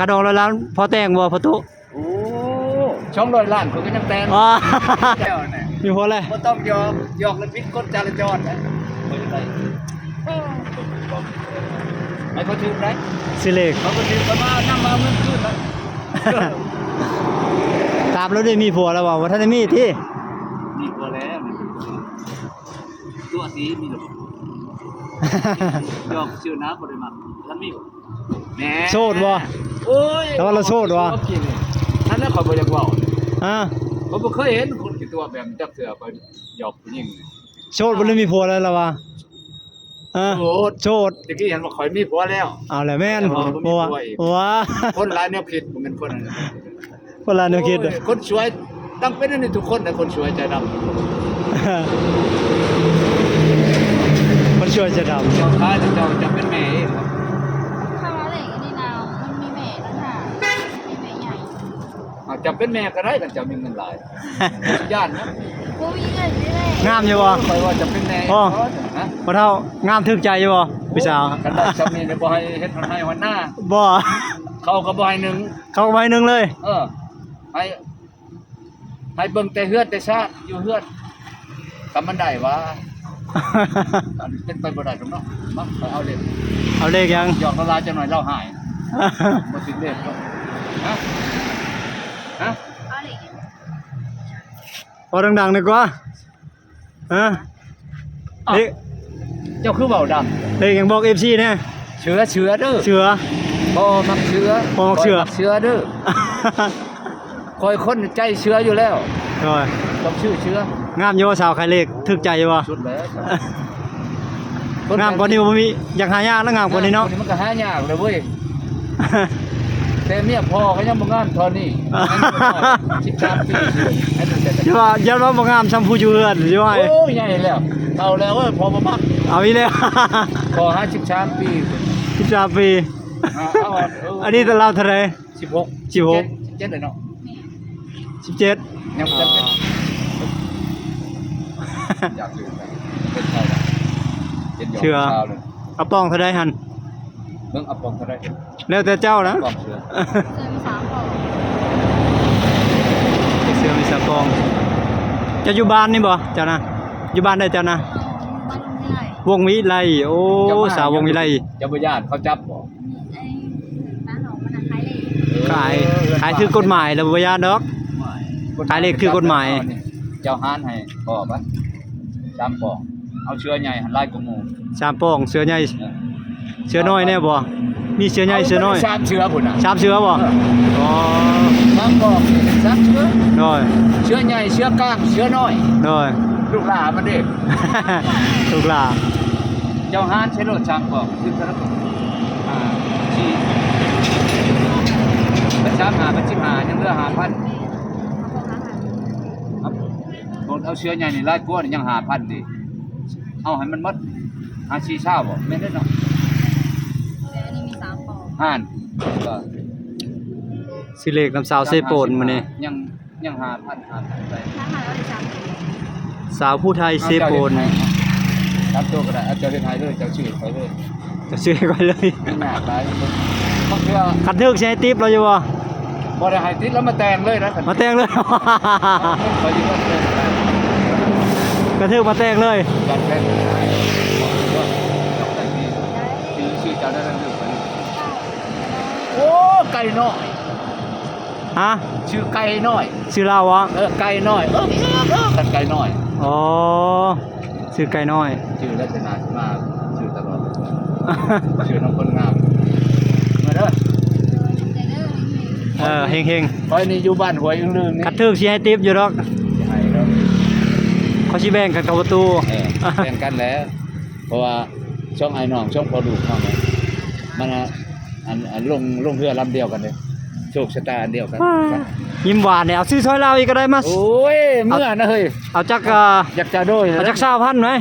ຄ່າດອງຮ້ອຍລ້ານພໍແຕ່ງບໍ່ພໍ່ຕູ້? ໂອ້ ສອງຮ້ອຍລ້ານຂ້ອຍກໍຍັງແຕ່ງ. ວ້າ ແລ້ວນະ ມີຜົວແລ້ວ ບໍ່ຕ້ອງຫຍອກ ຫຍອກແລ້ວຜິດກົດຈະລາຈອນນະ. ໃຫ້ເຂົາຖືກໄດ໋ ຊິເລກ ເຂົາກໍຖືກ ເຂົາມານຳມາເອົາເງິນຄືນນະ. ຖາມລາວໄດ້ມີຜົວແລ້ວບໍ່? ບໍ່ທັນໄດ້ມີຕິ? ມີຜົວແລ້ວ ຕົວະຕິ ມີແລ້ວບໍ່? ຫຍອກຊື່ນະ ບໍ່ໄດ້ມັກ ບໍ່ທັນມີບໍ່? ແໝ ໂສດບໍ່? ໂອ້ຍ ແຕ່ວ່າລາວໂສດບໍ່? ນັ້ນແຫຼະ ຂ້ອຍບໍ່ຢາກເວົ້າ. ຮະ? ຂ້ອຍບໍ່ເຄີຍເຫັນຄົນຂີ້ຕົວະແບບນີ້ຈັກເທື່ອ ຂ້ອຍຫຍອກຜູ້ຍິງນີ້. ໂສດບໍ່ ຫຼືມີຜົວແລ້ວລາວວ່າ? ຮະ? ໂສດ ໂສດ ຕະກີ້ເຫັນວ່າຂ້ອຍມີຜົວແລ້ວ. ເອົາແຫຼະ ແມ່ນ ເອີ ບໍ່ມີຜົວອີກ. ວ້າ ຄົນຫຼາຍແນວຄິດ ບໍ່ແມ່ນຄົນ ຄົນລະແນວຄິດ. ໂອ້ຍ ຄົນສວຍ ຕ້ອງເປັນອັນນີ້ທຸກຄົນນະ ຄົນສວຍໃຈດຳ. ຄົນສວຍໃຈດຳ ເຈົ້າຂາຍແຕ່ເຈົ້າຈະເປັນແມ່ເອງ. ຄຳວ່າເລກອັນນີ້ນະ ມັນມີແມ່ຕ່າງຫາກ ມີແມ່ໃຫຍ່. ອາດຈະເປັນແມ່ກໍໄດ້ ຄັນເຈົ້າມີເງິນຫຼາຍ. ຢ້ານນະ ບໍ່ມີເງິນເດ້. ງາມຢູ່ບໍ່? ຂ້ອຍວ່າຈະເປັນແມ່. ພໍ່ ຮະ? ພໍ່ເຖົ້າ ງາມຖືກໃຈຢູ່ບໍ່ ຜູ້ສາວ? ຄັນໄດ້ຊ່ຳນີ້ນີ້ ບໍ່ໃຫ້ເຮັດຮອດໄຮ່ຮອດນາ. ບໍ່ ເຂົາກໍບໍ່ໃຫ້ໜຶ້ງ ເຂົາກໍບໍ່ໃຫ້ໜຶ້ງເລີຍ. ເອີ ໃຫ້ ໃຫ້ເບິ່ງແຕ່ເຮືອນແຕ່ຊານ ຢູ່ເຮືອນ ກຳມັນໄດ້ຫວາ? ອັນເປັນໄປບໍ່ໄດ້ດອກເນາະ. ມາ ຂ້ອຍເອົາເລກ ເອົາເລກຫຍັງ? ຫຍອກລາວໆຈັກໜ້ອຍລາວຫາຍ. ບໍ່ຖືກເລກເນາະ. ຮະ? ຮະ? ເອົາເລກຫຍັງ? ເວົ້າດັງໆດີກວ່າ. ຮະ? ເອົ້າ ເລກ ເຈົ້າຄືເວົ້າດັງ? ເລກຫຍັງ ບອກເອັຟຊີແດ່. ເສືອ ເສືອເດີ ເສືອ. ພໍ່ມັກເສືອ ພໍ່ມັກເສືອ ຂ້ອຍມັກເສືອເດີ. ຂ້ອຍຄົນໃຈເສືອຢູ່ແລ້ວ. ໂດຍ ຕ້ອງຊື່ເສືອ. ງາມຢູ່ບໍ່ ສາວຂາຍເລກ ຖືກໃຈຢູ່ບໍ່? ສຸດແລ້ວ. ງາມກວ່ານີ້ບໍ່ມີ ຢາກຫາຍາກນະ ງາມກວ່ານີ້ເນາະ. ງາມກວ່ານີ້ມັນກໍຫາຍາກແລ້ວເວີຍ. ແຕ່ເມຍພໍ່ກໍຍັງບໍ່ງາມເທົ່ານີ້. ສິບສາມປີ. ຢ່າວ່າ ຢ່າວ່າບໍ່ງາມສ່ຳຜູ້ຢູ່ເຮືອນຢູ່. ໂອ້ຍ ໃຫຍ່ແລ້ວ ເຖົ້າແລ້ວເອີຍ ພໍ່ບໍ່ມັກ. ເອົາອີກແລ້ວ ພໍ່ຫາສິບສາມປີ. ສິບສາມປີ. ອ່າ ເອົາ ເອີ ອັນນີ້ລາວເທົ່າໃດ? ສິບຫົກ ສິບຫົກ ສິບເຈັດ ສິບເຈັດເລີຍເນາະ. ສິບເຈັດ ຍັງບໍ່ທັນເປັນ. ຢາກຢູ່ເປັນເຂົານະ ເຮັດຢອກເຊື່ອ ເອົາປ່ອງເທົ່າໃດຫັ້ນ? ເບິ່ງເອົາປ່ອງເທົ່າໃດ ແລ້ວແຕ່ເຈົ້ານະ. ປ່ອງເຊື່ອ ເຊື່ອມີສາມປ່ອງ ເຊື່ອມີສາມປ່ອງ. ເຈົ້າຢູ່ບ້ານນີ້ບໍ່ ເຈົ້ານະ? ຢູ່ບ້ານໃດເຈົ້ານະ? ວງວິໄລ. ໂອ້ ສາວວງວິໄລ. ເຈົ້າບໍ່ຢ້ານເຂົາຈັບບໍ່? ຂາຍ ຂາຍຖືກກົດໝາຍແລ້ວບໍ່ຢ້ານດອກ. ຂາຍເລກຖືກກົດໝາຍ. ເຈົ້າຫານໃຫ້ພໍ່ໄປ ສາມປ່ອງ ເອົາເສືອໃຫຍ່ຫັ້ນຫຼາຍກວ່າໝູ່. ສາມປ່ອງ ເສືອໃຫຍ່ ເສືອນ້ອຍແນ່ບໍ່? ມີເສືອໃຫຍ່ ເສືອນ້ອຍ. ສາມເສືອພຸ້ນນະ. ສາມເສືອບໍ່? ເອີ ອໍ ສາມປ່ອງ ສາມເສືອ. ໂດຍ ເສືອໃຫຍ່ ເສືອກາງ ເສືອນ້ອຍ. ໂດຍ ລູກຫຼ້າມັນເດ້. ລູກຫຼ້າ. ເຈົ້າຫານໃສ່ໂລດສາມກ່ອງ ຄືກັນ ຫ້າ ສີ່ ເປັນສາມຫ້າ ເປັນສິບຫ້າ ຍັງເຫຼືອຫ້າພັນ. ເອົາເສືອໃຫຍ່ນີ້ຫຼາຍກວ່ານີ້ ຍັງຫ້າພັນເດ້. ເອົາໃຫ້ມັນໝົດ ຫ້າສີ່ຊາວບໍ່ ແມ່ນເດ້ເນາະ. ແຕ່ອັນນີ້ມີສາມປ່ອງ ຫັ້ນ ຊິເລກນຳສາວເຊໂປນມື້ນີ້ ຍັງ ຍັງຫ້າພັນ ຫ້າພັນໄປ. ສາວຜູ້ໄທເຊໂປນ ສາມໂຕກໍໄດ້. ເອົາ ເຈົ້າເຮັດໃຫ້ເລີຍ ເຈົ້າຊື້ໃຫ້ຂ້ອຍເລີຍ ເຈົ້າຊື້ໃຫ້ຂ້ອຍເລີຍ. ມັນຍາກຫຼາຍ ບາງເທື່ອ ຄັນຖືກຊິໃຫ້ຕິບລາວຢູ່ບໍ່? ບໍ່ໄດ້ໃຫ້ຕິບ ລາວມາແຕ່ງເລີຍນະ ມາແຕ່ງເລີຍ. ຂ້ອຍຊິມາແຕ່ງ ຄັນຖືກມາແຕ່ງເລີຍ. ຈັດແຕ່ງ ຊື້ ຊື້ເຈົ້າໄດ້ ໂອ້ ໄກ່ນ້ອຍ. ຮະ? ຊື່ໄກ່ນ້ອຍ. ຊື່ລາວຫວາ? ເອີ ໄກ່ນ້ອຍ. ເອີ ເອີ ເອີ ກັນໄກ່ນ້ອຍ. ອໍ ຊື່ໄກ່ນ້ອຍ. ຊື່ລັກສະນະມາ ຊື່ຕະຫຼອດ ຊື່ນຳຄົນງາມ. ມາເດີ ເອີ ເຮັງໆ. ຂ້ອຍນີ້ຢູ່ບ້ານຫ້ວຍອຶງລຶງນີ້ ຄັນຖືກຊິໃຫ້ຕິບຢູ່ດອກ. ໃຫ້ດອກ ຂ້ອຍຊິແບ່ງກັນກັບປະຕູ. ເອີ ແບ່ງກັນແຫຼະ ເພາະວ່າສອງອ້າຍນ້ອງ ສອງພໍ່ລູກເຮົານີ້ ມັນ ອັນ ອັນ ລົງ ລົງເຮືອລຳດຽວກັນເດ້ ໂຊກຊະຕາອັນດຽວກັນ. ຍິ້ມຫວານເດ້. ເອົາຊື້ຊ່ອຍລາວອີກກໍໄດ້ມາ. ໂອ້ຍ ເມື່ອນະເຮີ້ຍ. ເອົາຈັກ ອ່າ ຢາກຈະໂດຍ ເອົາຈັກຊາວພັນໄວ້.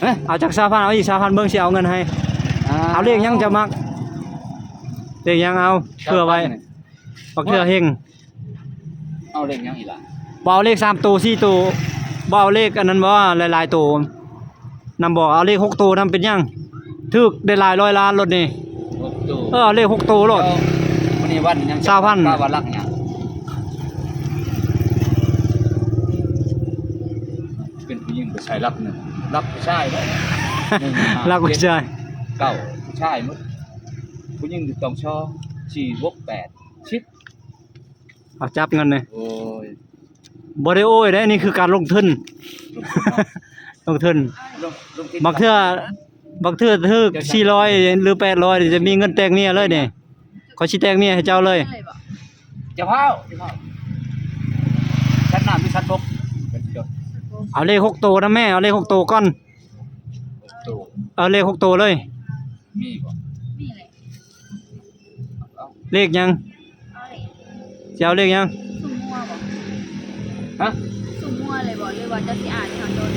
ຮະ? ເອົາຈັກຊາວພັນ ເອົາອີກຊາວພັນ ເບິ່ງຊິເອົາເງິນໃຫ້. ອ່າ ເອົາເລກຫຍັງເຈົ້າມັກ? ເລກຫຍັງເອົາ ເພື່ອໄວ້ ບັກເທື່ອເຮັງ. ເອົາເລກຫຍັງອີກລະ? ບໍ່ເອົາເລກສາມໂຕ ສີ່ໂຕ ບໍ່ເອົາເລກອັນນັ້ນບໍ່ ຫຼາຍໆໂຕນຳບໍ່? ເອົາເລກຫົກໂຕນຳ ເປັນຫຍັງ? ຖືກໄດ້ຫຼາຍຮ້ອຍລ້ານໂລດນີ້. ຫົກໂຕ. ເອີ ເອົາເລກຫົກໂຕໂລດ. ແລ້ວມັນ ວັນຍັງ ຊາວພັນ ກະວ່າລັກຫຍັງ ເປັນຜູ້ຍິງໄປໃສ່ລັກໜຶ່ງ ລັກຜູ້ຊາຍເດ້ ລັກຜູ້ຊາຍ ເກົ້າ ຜູ້ຊາຍໝົດ ຜູ້ຍິງຢູ່ຕ້ອງຊອງ ສີ່ ຫົກ ແປດ ສິບ ເອົາຈັບເງິນນີ້ ໂອ້ຍ ບໍ່ໄດ້ໂອ້ຍເດ້ ນີ້ຄືການລົງທຶນ ລົງທຶນເນາະ ລົງທຶນ ລົງ ລົງທຶນ ບາງເທື່ອ ບາງເທື່ອຖືກສີ່ຮ້ອຍ ຫຼື ແປດຮ້ອຍ ຈະມີເງິນແຕ່ງເມຍເລີຍນີ້ ຂ້ອຍຊິແຕ່ງເມຍໃຫ້ເຈົ້າເລີຍ ເຈົ້າພາວ ເຈົ້າພາວ ຊັ້ນນ້ຳຫຼືຊັ້ນບົກ ເອົາເລກຫົກໂຕນຳແມ່ ເອົາເລກຫົກໂຕກ່ອນ ຫົກໂຕ ເອົາເລກຫົກໂຕເລີຍ ມີບໍ່? ມີແຫຼະ ເລກຫຍັງ? ເອົາເລກ ຊິເອົາເລກຫຍັງ? ຊຸມຫົວບໍ່? ຮະ? ຊຸມຫົວເລີຍບໍ່? ຫຼືວ່າເຈົ້າຊິອ່ານໃຫ້ເຮົາໂດນ?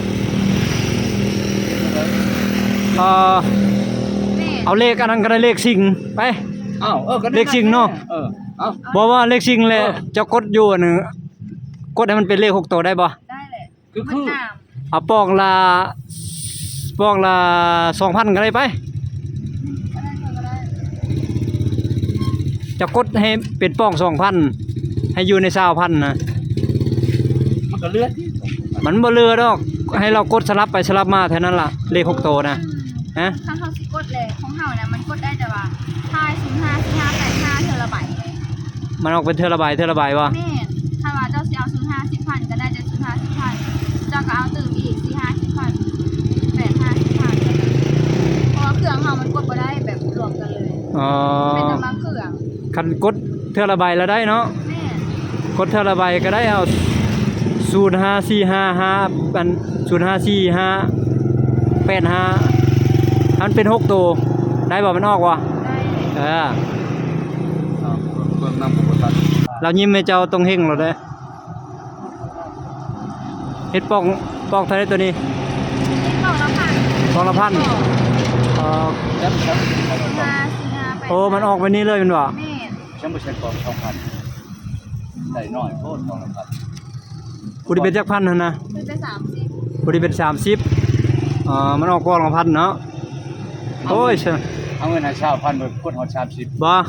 ເອີ ແມ່ນ ເອົາເລກອັນນັ້ນກໍໄດ້ ເລກສິງ ໄປ ເອົາ ເອີ ກໍໄດ້ ເລກສິງເນາະ ເອີ ເອົາ ບໍ່ວ່າເລກສິງແຫຼະ ເອີ ເຈົ້າກົດຢູ່ອັນ ກົດໃຫ້ມັນເປັນເລກຫົກໂຕໄດ້ບໍ່? ໄດ້ແຫຼະ ຄື ຄື ມັນງາມ ເອົາປອງລະ ປອງລະສອງພັນກໍໄດ້ໄປ ກໍໄດ້ ກໍໄດ້ ຈະກົດໃຫ້ເປັນປອງສອງພັນ ໃຫ້ຢູ່ໃນຊາວພັນນະ ມັນກໍເຫຼືອຕິ ມັນບໍ່ເຫຼືອດອກ ໃຫ້ລາວກົດສະຫຼັບໄປສະຫຼັບມາເທົ່ານັ້ນລະ ເລກຫົກໂຕນະ ອືມ ຮະ ຄັນເຮົາຊິກົດແຫຼະ ຂອງເຮົານະ ມັນກົດໄດ້ແຕ່ວ່າ ທ້າຍ ສູນຫ້າ ສີ່ຫ້າ ແປດຫ້າ ເທື່ອລະໃບ. ມັນອອກເປັນເທື່ອລະໃບ ເທື່ອລະໃບບໍ່? ແມ່ນ ຖ້າວ່າເຈົ້າຊິເອົາສູນຫ້າສິບພັນກໍໄດ້ແຕ່ສູນຫ້າສິບພັນ ເຈົ້າກໍເອົາຕື່ມອີກສີ່ຫ້າສິບພັນ ແປດຫ້າສິບພັນ ເພາະວ່າເຄື່ອງເຮົາມັນກົດບໍ່ໄດ້ແບບລວມກັນເລີຍ ອໍ ເປັນແຕ່ບາງເຄື່ອງ ຄັນກົດເທື່ອລະໃບລະໄດ້ເນາະ ແມ່ນ ກົດເທື່ອລະໃບກໍໄດ້ ເອົາສູນຫ້າສີ່ຫ້າຫ້າ ອັນ ສູນຫ້າສີ່ຫ້າ ແປດຫ້າ ມັນເປັນຫົກໂຕ ໄດ້ບໍ່? ມັນອອກບໍ່? ໄດ້ ເອີ ເບິ່ງນຳບໍ່ທັນ ລາວຍິ້ມໃຫ້ເຈົ້າຕົງເຮັງໂລດເດ້ ເຮັດປອງ ປອງເທົ່າໃດໂຕນີ້? ເຮັດປອງລະພັນ ປອງລະພັນ ອໍ ຫ້າສີ່ຫ້າແປດ ໂອ້ ມັນອອກແບບນີ້ເລີຍແມ່ນບໍ່? ແມ່ນ ຈັ່ງບໍ່ໃຊ່ປອງສອງພັນ ໄດ້ໜ້ອຍໂພດ ປອງລະພັນ ຜູ້ທີ່ເປັນຈັກພັນຫັ້ນນະ? ເປັນໄປສາມສິບ ຜູ້ທີ່ເປັນສາມສິບ ອໍ ມັນອອກປອງລະພັນເນາະ ໂອ້ຍ ເອົາເງິນໃຫ້ຊາວພັນ ບໍ່ກົດຮອດສາມສິບ ບໍ່?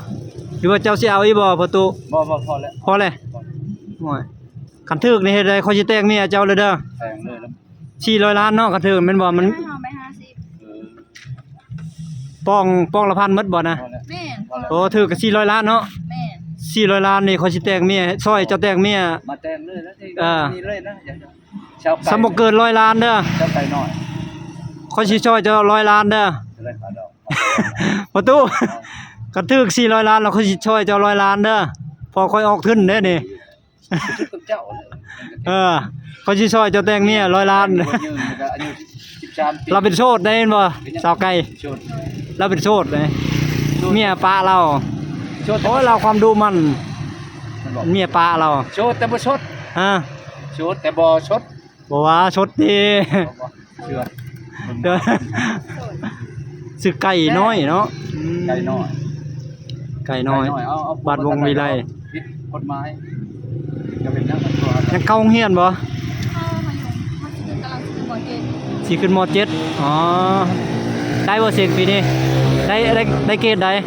ຫຼືວ່າເຈົ້າຊິເອົາອີກບໍ່ພໍ່ຕູ້? ບໍ່ ບໍ່ ພໍແລ້ວ ພໍແລ້ວ ໂອ້ຍ ຄັນຖືກນີ້ເຮັດໃດ ຂ້ອຍຊິແຕ່ງເມຍເຈົ້າເລີຍເດີ ແຕ່ງເລີຍ ສີ່ຮ້ອຍລ້ານເນາະ ຄັນຖືກແມ່ນບໍ່? ມັນ ເຮົາໄປຫ້າສິບ ເອີ ປອງ ປອງລະພັນໝົດບໍ່ນະ? ພໍແລ້ວ ແມ່ນ ໂອ້ ຖືກກໍສີ່ຮ້ອຍລ້ານເນາະ ແມ່ນ ສີ່ຮ້ອຍລ້ານນີ້ ຂ້ອຍຊິແຕ່ງເມຍ ຊ່ອຍເຈົ້າແຕ່ງເມຍ ມາແຕ່ງເລີຍນະ ເອີ ນີ້ເລີຍນະ ຊາວໄກ່ ສ່ຳບໍ່ເກີນຮ້ອຍລ້ານເດີ ຊາວໄກ່ນ້ອຍ ຂ້ອຍຊິຊ່ອຍເຈົ້າຮ້ອຍລ້ານເດີ ເທົ່າໃດຄ່າດອກ? ພໍ່ຕູ້ ຄັນຖືກສີ່ຮ້ອຍລ້ານ ແລ້ວຂ້ອຍຊິຊ່ອຍເຈົ້າຮ້ອຍລ້ານເດີ ເພາະຂ້ອຍອອກທຶນເດ້ນີ້ ເຈົ້າ ເອີ ຂ້ອຍຊິຊ່ອຍເຈົ້າແຕ່ງເມຍຮ້ອຍລ້ານ ອາຍຸສິບສາມປີ ລາວເປັນໂສດໄດ້ແມ່ນບໍ່? ສາວໄກ່ ໂສດ ລາວເປັນໂສດເດ້ ໂສດ ເມຍປະລາວ ໂສດ ໂອ້ຍ ລາວຄວາມດຸໝັ່ນ ມັນບອກ ເມຍປະລາວ ໂສດແຕ່ບໍ່ສົດ ຮະ ໂສດແຕ່ບໍ່ສົດ ບໍ່ວ່າສົດຕິ ບໍ່ ບໍ່ເຊື່ອ ຊື່ໄກ່ນ້ອຍເນາະ ອືມ ໄກ່ນ້ອຍ ໄກ່ນ້ອຍ ໄກ່ນ້ອຍ ເອົາ ເອົາ ບ້ານວົງວິໄລ ຜິດກົດໝາຍ ຈະເປັນຫຍັງ ຍັງເຂົ້າໂຮງຮຽນບໍ່? ເຂົ້າ ມາຢູ່ ມາຊິຂຶ້ນ ກຳລັງຊິຂຶ້ນ ມໍເຈັດ ຊິຂຶ້ນ ມໍເຈັດ ອໍ ໄດ້ບໍ່ເສັງປີນີ້? ໄດ້ ໄດ້ ໄດ້ເກດໃດ? ບໍ່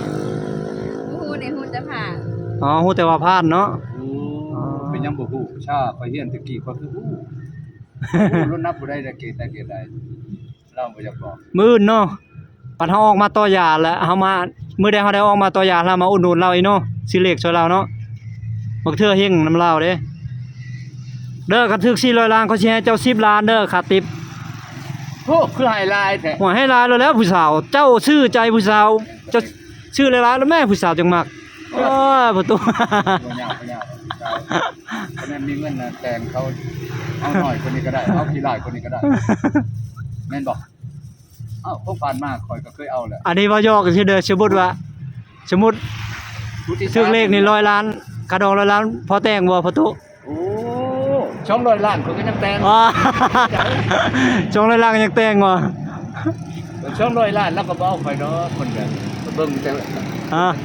ຮູ້ເດ້ ຮູ້ແຕ່ຜ່ານ ອໍ ຮູ້ແຕ່ວ່າຜ່ານເນາະ ອືມ ອໍ ເປັນຫຍັງບໍ່ຮູ້? ວິຊາຂ້ອຍຮຽນແຕ່ກີ້ ຂ້ອຍຄືຮູ້ ຮູ້ ລຸ້ນນັບຜູ້ໃດໄດ້ເກດໃດເກດໃດ ລາວບໍ່ຢາກບອກ ມື້ອື່ນເນາະ ບັດເຮົາອອກມາຕໍ່ຢາແລ້ວ ເຮົາມາ ມື້ໃດເຮົາໄດ້ອອກມາຕໍ່ຢາ ເຮົາມາອຸດໜູນລາວອີກເນາະ ຊື້ເລກຊ່ວຍລາວເນາະ ບາງເທື່ອເຮັງນຳລາວເດ້ ເດີ ຄັນຖືກສີ່ຮ້ອຍລ້ານ ຂ້ອຍຊິໃຫ້ເຈົ້າສິບລ້ານເດີ ຄ່າຕິບ ໂອ້ ຄືໃຫ້ຫຼາຍແທ້ ໂອ້ຍ ໃຫ້ຫຼາຍໂລດແລ້ວ ຜູ້ສາວ ເຈົ້າຊື້ໃຈຜູ້ສາວ ເຈົ້າຊື້ຫຼາຍໆ ແລ້ວແມ້ຜູ້ສາວຈັ່ງມັກ ໂອ້ຍ ປະຕູ ບໍ່ຍາກ ບໍ່ຍາກ ຜູ້ສາວ ຄັນແມ່ນມີເງິນນະ ແຕ່ງເຂົາ ເອົາໜ້ອຍກວ່ານີ້ກໍໄດ້ ເອົາຂີ້ລ້າຍກວ່ານີ້ກໍໄດ້ ແມ່ນບໍ່? ເອົ້າ ພວກຜ່ານມາຂ້ອຍກໍເຄີຍເອົາແຫຼະ ອັນນີ້ເວົ້າຢອກຊື່ເດີ ສົມມຸດວ່າ ສົມມຸດ ຜູ້ທີ່ຖືກເລກນີ້ຮ້ອຍລ້ານ ຄ່າດອງຮ້ອຍລ້ານ ພໍແຕ່ງບໍ່ ພໍ່ຕູ້? ໂອ້ ສອງຮ້ອຍລ້ານຂ້ອຍກໍຍັງແຕ່ງ ອໍ ສອງຮ້ອຍລ້ານກໍຍັງແຕ່ງບໍ່? ສອງຮ້ອຍລ້ານລາວກໍບໍ່ເອົາຂ້ອຍດອກ ເພິ່ນກໍໄປເບິ່ງແຕ່ ຮະ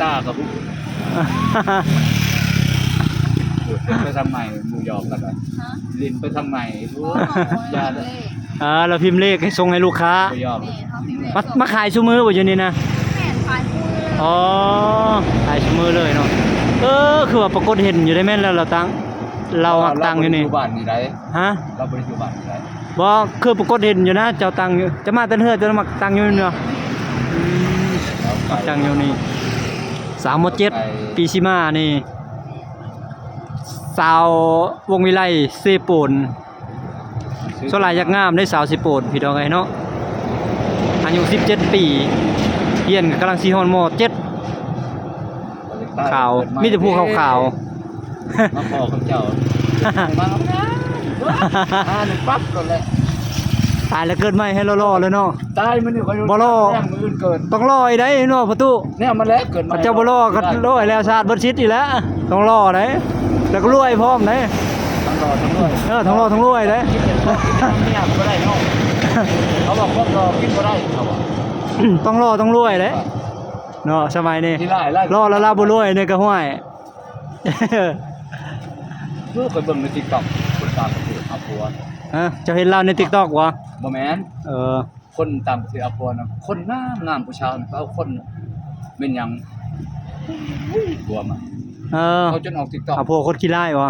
ຕາກໍຮູ້ ໄປທາງໃໝ່ ໝູ່ຢອກກັນວ່າ ຮະ ຫຼິ້ນໄປທາງໃໝ່ ໂອ້ຍ ຢ່າເດີ ອ່າ ລາວພິມເລກໃຫ້ສົ່ງໃຫ້ລູກຄ້າ ບໍ່ຍອມ ແມ່ນ ເຮົາພິມເລກ ມາ ມາຂາຍຊຸມື້ບໍ່ຢູ່ນີ້ນະ? ແມ່ນ ຂາຍຊຸມື້ເລີຍ ອໍ ຂາຍຊຸມື້ເລີຍເນາະ ຄືວ່າປາກົດເຫັນຢູ່ໄດ໋ ແມ່ນແລ້ວລາວຕັ້ງ ລາວມັກຕັ້ງຢູ່ນີ້ ຢູ່ບ້ານນີ້ໄດ໋ ຮະ ລາວບໍ່ໄດ້ຢູ່ບ້ານນີ້ໄດ໋ ບໍ່ ຄືປາກົດເຫັນຢູ່ນະ ເຈົ້າຕັ້ງຢູ່ ເຈົ້າມາແຕ່ເຮືອນ ເຈົ້າມັກຕັ້ງຢູ່ນີ້ເນາະ ອືມ ລາວໄກ ມັກຕັ້ງຢູ່ນີ້ ສາມ ເຈັດ ໄກ ປີຊິມານີ້ ສາວວົງວິໄລ ເຊໂປນ ສ່ວນຫຼາຍຢາກງາມເດ້ສາວເຊໂປນ ພີ່ນ້ອງເອີຍເນາະ ອາຍຸສິບເຈັດປີ ຮຽນກຳລັງຊິຮອດ ມ.ເຈັດ ຂາວ ມີແຕ່ຜູ້ຂາວໆ ມາຂໍເຂົາເຈົ້າ ມາງາມໆ ອ່ານປັບໂລດແຫຼະ ຕາຍແລ້ວເກີດໃໝ່ໃຫ້ຫຼໍ່ໆເລີຍເນາະ ຕາຍມື້ນີ້ຂ້ອຍ ບໍ່ຫຼໍ່ ແຕ່ງມື້ອື່ນເກີດ ຕ້ອງຫຼໍ່ອີກໄດ໋ເນາະ ພໍ່ຕູ້ ແນວມັນແຫຼະ ເກີດໃໝ່ ເຂົາເຈົ້າບໍ່ຫຼໍ່ກໍໂລດແລ້ວ ຊາດເບິດສິດອີກແລ້ວ ຕ້ອງຫຼໍ່ໄດ໋ ແລ້ວກໍລວຍພ້ອມເດ້ ທັງຫຼໍ່ທັງລວຍ ເອີ ທັງຫຼໍ່ທັງລວຍເດ້ ກິນເປັນເນາະ ກິນເປັນເນາະ ເມຍກໍບໍ່ໄດ້ເນາະ ເຂົາວ່າຄວາມຫຼໍ່ກິນບໍ່ໄດ້ ເຂົາວ່າ ຕ້ອງຫຼໍ່ຕ້ອງລວຍເດ້ ເນາະ ສະໄໝນີ້ ຫຼໍ່ແລ້ວລາວບໍ່ລວຍນີ້ກໍຫ້ວຍ ຄືຂ້ອຍເບິ່ງໃນຕິກຕັອກ ຄົນຕ່າງປະເທດເອົາຜົວ ຮະ ເຈົ້າເຫັນລາວໃນຕິກຕັອກບໍ່? ບໍ່ແມ່ນ ເອີ ຄົນຕ່າງປະເທດເອົາຜົວນະ ຄົນງາມງາມ ຜູ້ສາວນະ ເອົາຄົນ ແມ່ນຫຍັງ ໂອ້ຍ ຜົວມັນ ເອີ ເອົາຈົນອອກຕິກຕັອກ ເອົາຜົວຄົນຂີ້ຮ້າຍບໍ່?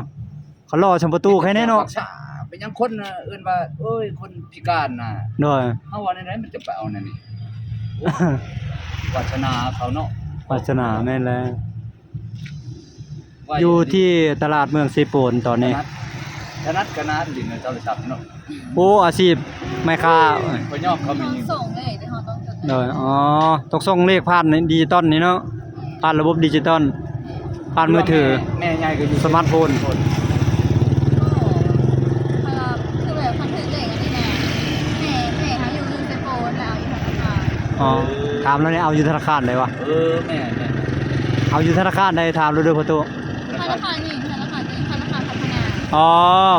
ຄັນຫຼໍ່ສ່ຳປະຕູໃຄແນ່ເນາະ ເປັນຫຍັງຄົນເອີ້ນວ່າ ໂອ້ຍ ຄົນພິການນະ ໂດຍ ເຮົາວ່າແນວໃດມັນຈະໄປເອົາແນວນີ້ ໂອ້ຍ ວາດສະໜາເຂົາເນາະ ວາດສະໜາ ແມ່ນແລ້ວ ຢູ່ທີ່ຕະຫຼາດເມືອງເຊໂປນຕອນນີ້ ຖະໜັດ ຖະໜັດຂະໜາດຫຼິ້ນໂທລະສັບເນາະ ໂອ້ ອາຊີບໄມ້ຄ້າ ຂ້ອຍຍອມເຂົາແມ່ຍິງ ສົ່ງເລີຍ ແຕ່ເຮົາຕ້ອງຈົດ ໂດຍ ອໍ ຕ້ອງສົ່ງເລກຜ່ານດິຈິຕອນນີ້ເນາະ ຜ່ານລະບົບດິຈິຕອນ ຜ່ານມືຖື ແມ່ໃຫຍ່ກໍຢູ່ສະມາດໂຟນ ໂອ້ ເພາະວ່າຄືແບບຄັນຖືກເລກອັນນີ້ນະ ແມ່ ແມ່ເຮົາຢູ່ ຢູ່ເຊໂປນ ແລ້ວເອົາຢູ່ທະນາຄານ ອໍ ເອີ ຖາມລາວແດ່ ເອົາຢູ່ທະນາຄານໃດວະ? ເອີ ແມ່ ແມ່ ເອົາຢູ່ທະນາຄານໃດ? ຖາມລາວເດີພໍ່ຕູ້ ທະນາຄານນີ້ ທະນາຄານນີ້ ທະນາຄານພັດທະນາ ອໍ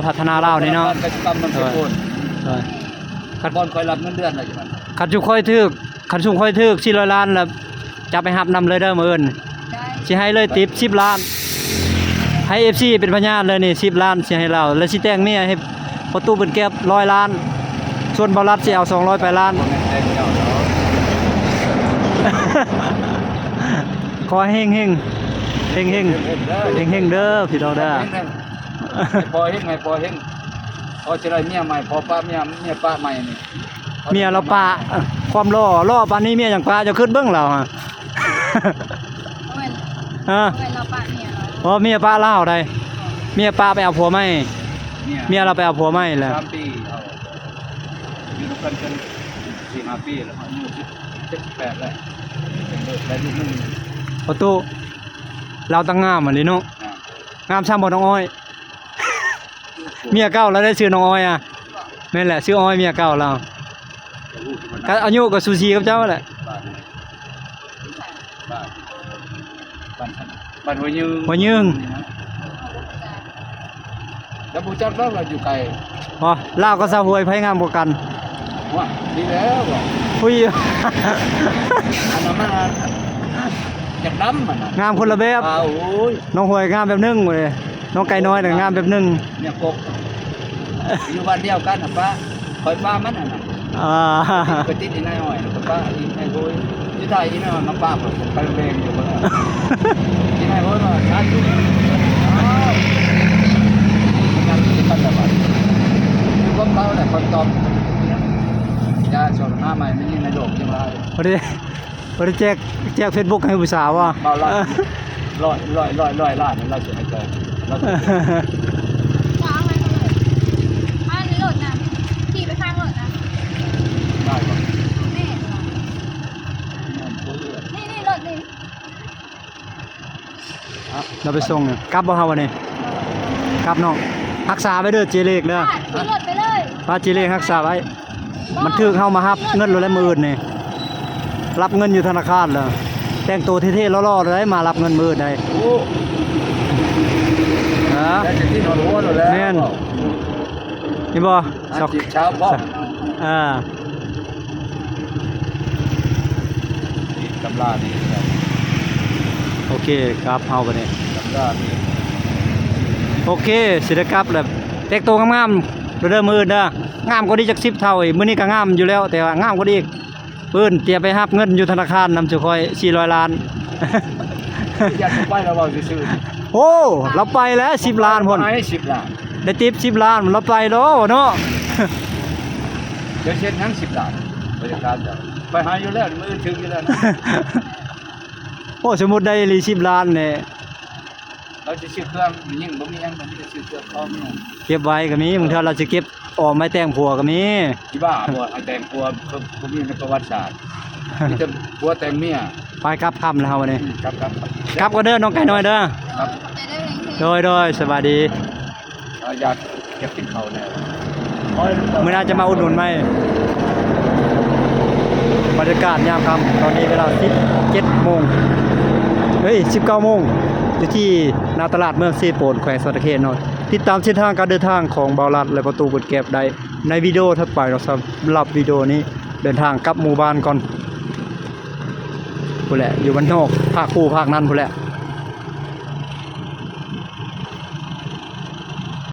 ພັດທະນາລາວນີ້ເນາະ ທະນາຄານກະສິກຳນຳເຊໂປນ ໂດຍ ຄັນບ່ອນຂ້ອຍຮັບເງິນເດືອນລະຢູ່ຫັ້ນ ຄັນຊຸມຂ້ອຍຖືກ ຄັນຊຸມຂ້ອຍຖືກສີ່ຮ້ອຍລ້ານລະ ຈະໄປຮັບນຳເລີຍເດີມື້ອື່ນ ໄດ້ ຊິໃຫ້ເລີຍຕິບສິບລ້ານ ໃຫ້ເອັຟຊີເປັນພະຍານເລີຍນີ້ ສິບລ້ານຊິໃຫ້ລາວ ແລະຊິແຕ່ງເມຍໃຫ້ພໍ່ຕູ້ ເປັນແກບຮ້ອຍລ້ານ ສ່ວນບ່າວລັດຊິເອົາສອງຮ້ອຍປາຍລ້ານ ບໍ່ແມ່ນແຕ່ງເຈົ້າດອກ ຂໍໃຫ້ເຮັງໆ ເຮັງໆ ເຮັງໆເດີ ເຮັງໆເດີ ພີ່ນ້ອງເດີ ໃຫ້ພໍ່ເຮັງ ໃຫ້ພໍ່ເຮັງ ພໍຊິໄດ້ເມຍໃໝ່ ພໍປະເມຍ ເມຍປະໃໝ່ນີ້ ເມຍລາວປະ ຄວາມຫຼໍ່ ຫຼໍ່ປານນີ້ເມຍຍັງປະ ເຈົ້າຄິດເບິ່ງລາວຫັ້ນ ບໍ່ແມ່ນ ຮະ ບໍ່ແມ່ນລາວປະເມຍລາວ ບໍ່ ເມຍປະລາວໃດ ເມຍປະໄປເອົາຜົວໃໝ່ ເມຍລາວໄປເອົາຜົວໃໝ່ແລ້ວ ສາມປີ ເຮົາຢູ່ນຳກັນຈົນສີ່ຫ້າປີແລ້ວ ອາຍຸສິບເຈັດ ສິບແປດແລ້ວ ເປັນລູກໄດ້ລູກໜຶ່ງ ພໍ່ຕູ້ ລາວຕັ້ງງາມອີ່ຫຼີເນາະ ງາມ ງາມສ່ຳບໍ່ນ້ອງອ້ອຍ ເມຍເກົ່າລາວໄດ້ຊື່ນ້ອງອ້ອຍອະ ແມ່ນແຫຼະ ຊື່ອ້ອຍເມຍເກົ່າລາວ ກະອາຍຸກະສູສີກັບເຈົ້າແຫຼະ ບ້ານ ບ້ານ ບ້ານ ບ້ານຫ້ວຍຍືງ ຫ້ວຍຍືງ ແລ້ວບໍ່ຈັກແລ້ວວ່າຢູ່ໄກ ບໍ່ ລາວກັບສາວຫ້ວຍໃຜງາມກວ່າກັນ? ໂອ້ຍ ດີແລ້ວ ຜູ້ ອັນນັ້ນມັນ ຢາກດຳ ອັນນັ້ນ ງາມຄົນລະແບບ ອ້າວ ໂອ້ຍ ນ້ອງຫ້ວຍງາມແບບໜຶ່ງເວີຍ ນ້ອງໄກ່ນ້ອຍນະງາມແບບໜຶ່ງ ເມຍກົກ ຢູ່ບ້ານດຽວກັນນະ ປະ ຂ້ອຍປະມັນຫັ້ນນະ ອ່າ ໄປຕິດອີນາຍອ້ອຍ ແລ້ວກໍປະອີນາຍໂຫຍ ສຸດທ້າຍອີນາຍອ້ອຍມາປະຂ້ອຍ ຂ້ອຍໄປແບ່ງຢູ່ເບິ່ງ ອີນາຍໂຫຍວ່າ ຊາດຢູ່ ອ້າວ ມັນຍັງມີກັນແລ້ວບັດ ຢູ່ກັບເຂົາແຫຼະ ຄຳຕອບ ຢ່າສອນຫາໃໝ່ ມັນຍິ່ງໃນໂລກຍິ່ງຫຼາຍ ບໍ່ໄດ້ ບໍ່ໄດ້ແຈກ ແຈກເຟສບຸກໃຫ້ຜູ້ສາວບໍ່? ເວົ້າລະ ຮ້ອຍ ຮ້ອຍ ຮ້ອຍ ຮ້ອຍລ້ານ ລາວຊິໃຫ້ແຈກ ລາວຊິ ຈະເອົາໄວ້ກໍໄດ້ ອັນນີ້ລົດນະ ຂີ່ໄປທາງລົດນະ ໄດ້ບໍ່? ແມ່ນ ນີ້ ນີ້ລົດນີ້ ລາວໄປສົ່ງ ກັບບໍ່ເຮົາບັດນີ້? ກັບເນາະ ຮັກສາໄວ້ເດີ ເຈເລກເດີ ຂີ່ລົດໄປເລີຍ ພາເຈເລກຮັກສາໄວ້ ມັນຖືກເຮົາມາຮັບເງິນໂລດແຫຼະມື້ອື່ນນີ້ ຮັບເງິນຢູ່ທະນາຄານແລ້ວ ແຕ່ງໂຕເທ່ໆຫຼໍ່ໆເລີຍ ມາຮັບເງິນມື້ອື່ນໄດ໋ ໂອ້ ຮະ ໄດ້ເສດຖີໂລດແລ້ວ ແມ່ນ ເຫັນບໍ່? ອາ ສອກ ຈີບສາວພ້ອມ ອ່າ ນີ້ຕຳລານີ້ ໂອເຄ ກັບເຮົາບັດນີ້ ຕຳລານີ້ ໂອເຄ ຊິໄດ້ກັບແລ້ວ ແຕ່ງໂຕງາມໆ ເດີ ມື້ອື່ນເດີ ງາມກວ່ານີ້ຈັກສິບເທົ່າອີກ ມື້ນີ້ກໍງາມຢູ່ແລ້ວ ແຕ່ວ່າງາມກວ່ານີ້ອີກ ມື້ອື່ນຕຽມໄປຮັບເງິນຢູ່ທະນາຄານນຳຊຸຂ້ອຍສີ່ຮ້ອຍລ້ານ. ຢາກໄປແລ້ວເວົ້າຊື່ໆ ໂອ້ ລາວໄປແລ້ວສິບລ້ານພຸ້ນ ໄປສິບລ້ານ ໄດ້ຕິບສິບລ້ານ ລາວໄປແລ້ວເນາະ ຈະເຮັດຫຍັງສິບລ້ານ ບໍລິການເຈົ້າ ໄປຫາຢູ່ແລ້ວ ມື້ອື່ນຖືກຢູ່ແລ້ວນະ ໂອ້ ສົມມຸດໄດ້ອີ່ຫຼີສິບລ້ານນີ້ ລາວຊິຊື້ເຄື່ອງ ແມ່ຍິງບໍ່ມີຫຍັງ ມີແຕ່ຊື້ເຄື່ອງຂອງ ເກັບໄວ້ກໍມີ ບາງເທື່ອລາວຊິເກັບ ອອມໄວ້ແຕ່ງຜົວກໍມີ ອີບ້າບໍ່ໃຫ້ແຕ່ງຜົວ ບໍ່ມີໃນປະຫວັດສາດ ມີແຕ່ຜົວແຕ່ງເມຍ ໄປກັບຄ່ຳແລ້ວເຮົາບັດນີ້ ອືມ ກັບ ກັບ ກັບກ່ອນເດີນ້ອງໄກ່ນ້ອຍເດີ ຄັບ ໂດຍ ໂດຍ ສະບາຍດີ ເອົາ ຢາກ ຢາກກິນເຂົ້າແດ່ ມື້ໜ້າຈະມາອຸດໜູນໃໝ່ ບັນຍາກາດຍາມຄ່ຳ ຕອນນີ້ເວລາສິບເຈັດໂມງ ເອີຍ ສິບເກົ້າໂມງ ຢູ່ທີ່ໜ້າຕະຫຼາດເມືອງເຊໂປນ ແຂວງສະຫວັນນະເຂດເນາະ ຕິດຕາມເສັ້ນທາງການເດີນທາງຂອງບ່າວລັດ ແລະ ປະຕູບຸນແກັບໄດ້ ໃນວິດີໂອຖັດໄປເນາະ ສຳລັບວິດີໂອນີ້ເດີນທາງກັບໝູ່ບ້ານກ່ອນ ພຸ້ນແຫຼະ ຢູ່ບ້ານນອກ ພາກພູພາກນັ້ນພຸ້ນແຫຼະ